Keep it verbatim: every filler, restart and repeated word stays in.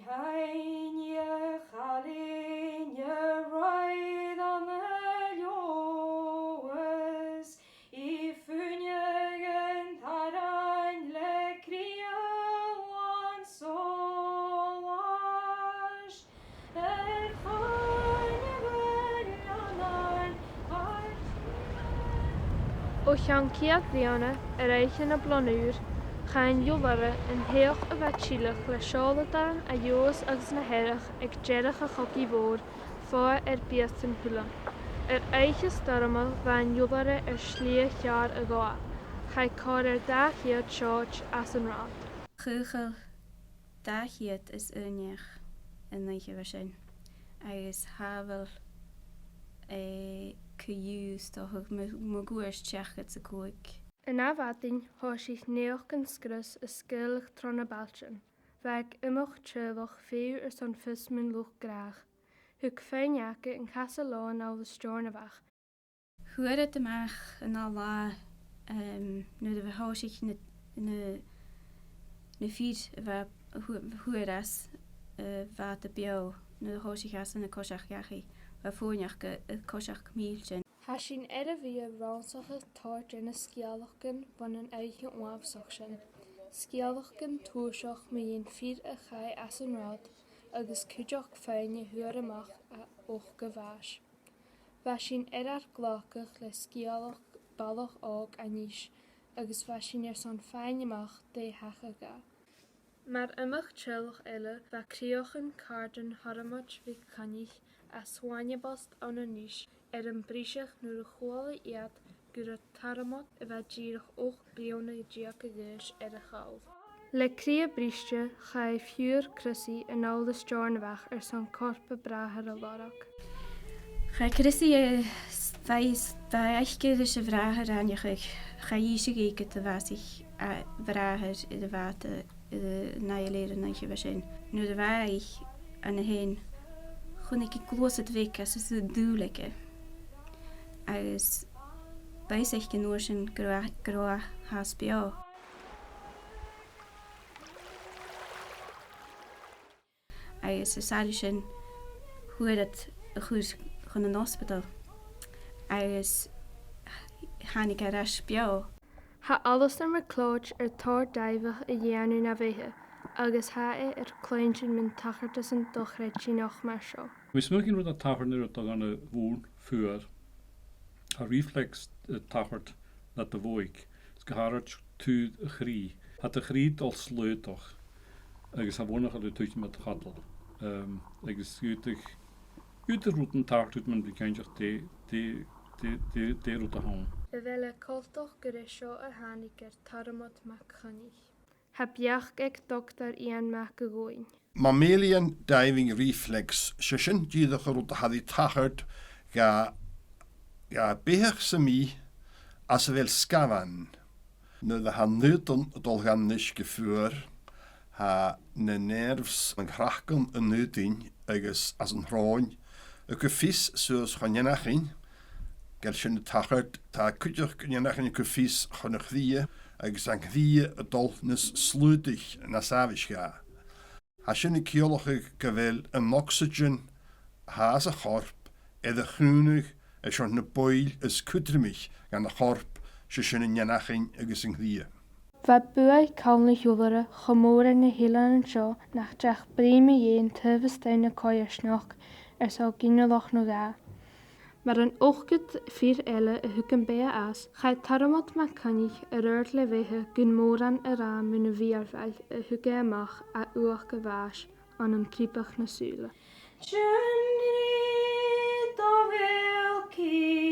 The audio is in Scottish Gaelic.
Tha i a' cailin a' roinn an leòmhas, i fuine an tarraing le cridhe làn sòlais, air choinneamh leannain, air O chionn ceud bliadhna, air oidhche na Bliadhn' Ùir, chaidh an iolaire an taobh a bha tilleadh le seòladairean à Leòdhas agus na Hearadh aig deireadh a' Chogaidh Mhòir, fodha air Beas an t-Suilin. Air oidhche stoirmeil bha an iolaire air slighe cheàrr a ghabhail. Chaidh còrr air dà cheud seòid às an rathad. Chaochail dà cheud is aon neach an oidhche a bha sin, agus shàbhail e co-dhiù, 's dòcha, mu, mu chuairt seachdad 's a còig. An ath mhadainn, thòisich naidheachdan sgrios a' sgaoileadh tro na bailtean. Bha aig iomadh teaghlach feitheamh airson fios mun luchd-gnàthaich. Thug feadhainn aca an casan leotha a-null a Steòrnabhagh. Fhuair iad a-mach an ath latha, em, nuair a thòisich na, na, na fir a bha, fhu-, fhuair às, eh, bhàta-beò, nuair a thòisich iadsan a' coiseachd dhachaigh, bha feadhainn aca a' coiseachd mìltean. Tha sinn air a bhith a' rannsachadh tòrr de na sgeulachdan bhon an oidhche uabhasach sin. Sgeulachdan tùrsach mu dheidhinn fir a chaidh às an rathad agus cuideachd feadhainn a fhuair a-mach à ochd a bhàis. Bha sinn air ar glacadh le sgeulachd Balach Òg a-nis agus bha sinn airson faighinn a-mach dè thachair dha. Mar iomadh teaghlach eile, bha crìochan càirdean Thormoid MhicCoinnich à Swainboist ann an Nis air am briseadh nuair a chuala iad gun robh Tormod, a bha dìreach ochd bliadhna deug a dh'aois, air a chall. Le cridhe briste, chaidh Fiughair Chrissy a-null a Steòrnabhagh airson corp a bràthar a lorg. Chaidh Chrissy, eh, s-, bha i s-, bha aice ris a bhràthair aithneachadh, chaidh innse dheth gun do bhàsaich a bhràthair air a' bhàta, eh, an ath-fhìrinn an oidhche a bha sin. Nuair a bha i ann a shin, chunnaic i gluasad bheag às an dùil aige. Agus b' fhios aice an uair sin gun robh, gun robh e fhathast beò. Agus an uair sin, fhuair iad a chur chun an ospadal. Agus thàinig e air ais beò. Tha Alasdair MacLeòid air tòrr daimheach a dhèanamh na bheatha, agus tha e air cluinntinn mun tachartasan dochreidichean mar seo. Bha mi a' smaoineachadh gun robh e a' tachairt nuair a thàinig e gu fuar. Tha reflex a' tachairt nad bhodhaig, is gu h-àraid taobh a' chridhe. Tha do chridhe a' dol slaodach, agus tha e bunaiteach air tuiteam a' chadal. Em, agus dh'fhaodadh, dh'fhaodadh rudan tachairt dhut mun do bhith cinnteach dè, dè, dè, dè, dè an rud a th' ann. A bheil e coltach gur e seo a thàinig air Tormod MacCoinnich? Tha beachd aig Doctor Iain Mac a' Ghobhainn. Mammalian diving reflex, 's e sin dìreach an rud a tha ri tachairt dha, dha beathach sam bith anns a bheil sgamhan. Nuair a tha an aodann a' dol dhan uisge fuar, tha na nerves, na craiceann an aodainn agus às an t-sròin, a' cur fios suas chun an eanchainn, gu bheil sin a' tachairt, tha cuideachd an eanchainn a' cur fios chun a' chridhe, agus an cridhe a' dol nas slaodaiche nas àbhaist dha. Tha sin a' ciallachadh gu bheil an oxygen a tha sa chorp air a chùnadh airson na buill as cudromaiche dhan a' chorp, 's e sin an eanchainn agus an cridhe. Bha buaidh call na h-iolaire cho mòr air na h-eileanan seo nach deach bruidhinn mu dheidhinn taobh a-staigh na coimhearsnachd airson ginealach no dhà. Mar an ochdad fir eile a thug am beatha às, chaidh Tormod MacCoinnich air adhart le bheatha gun mòran a ràdh mun a' mhìorbhail a thug e a-mach à uair a bhàis ann am priobadh na sùla. Sin ri do bheul-cinn.